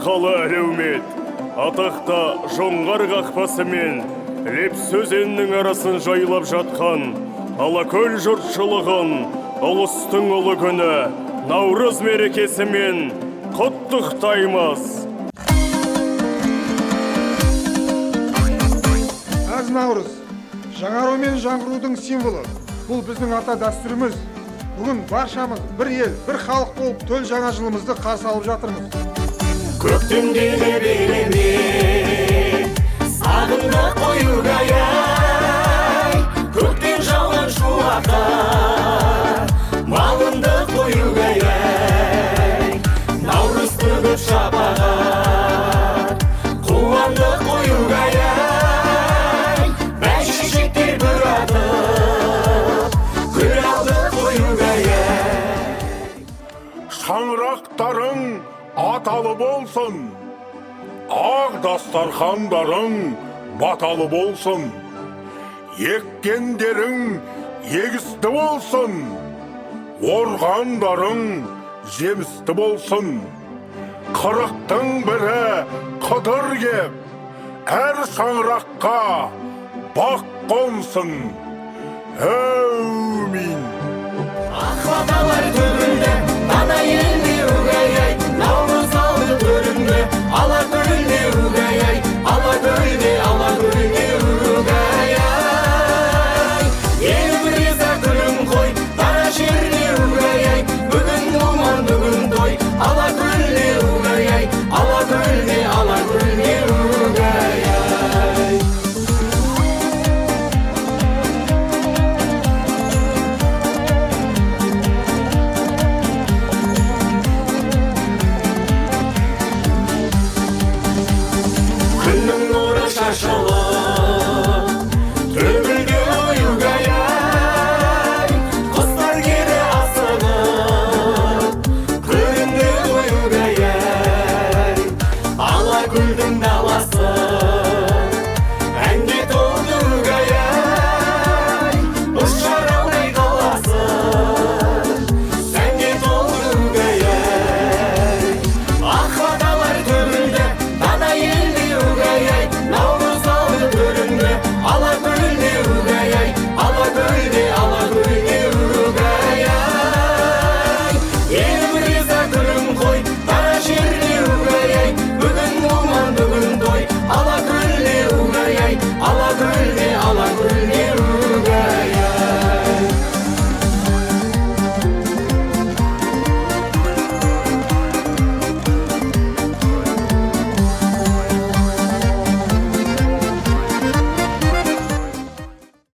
Алқалы әлеумет, атақты Жоңғар қақпасы мен Лепсі өзенінің арасын жайлап жатқан Алакөл жұртшылығын ұлыстың ұлы күні Наурыз мерекесімен құттықтаймыз. Әз Наурыз жаңару мен жаңғырудың символы. Бұл біздің ата дәстүріміз. Бүгін баршамыз бір ел, бір халық болып төл жаңа жылымызды қарсы алып жатырмыз. Көктемдегі белеме сағындық қоюдай ай, көктен жауған шуаққа малынды қоюдай ай, наурыз төгіп шапағат қуандық қоюдай ай, бәйшешектер бүр атып гүл алды қоюдай ай. Шаңырақтарың аталы болсын, ақ дастархандарың баталы болсын, еккендерің егісті болсын, орғандарың жемісті болсын. Қырықтың бірі Қыдыр кеп, әр шаңыраққа бақ қонсын. Әумин.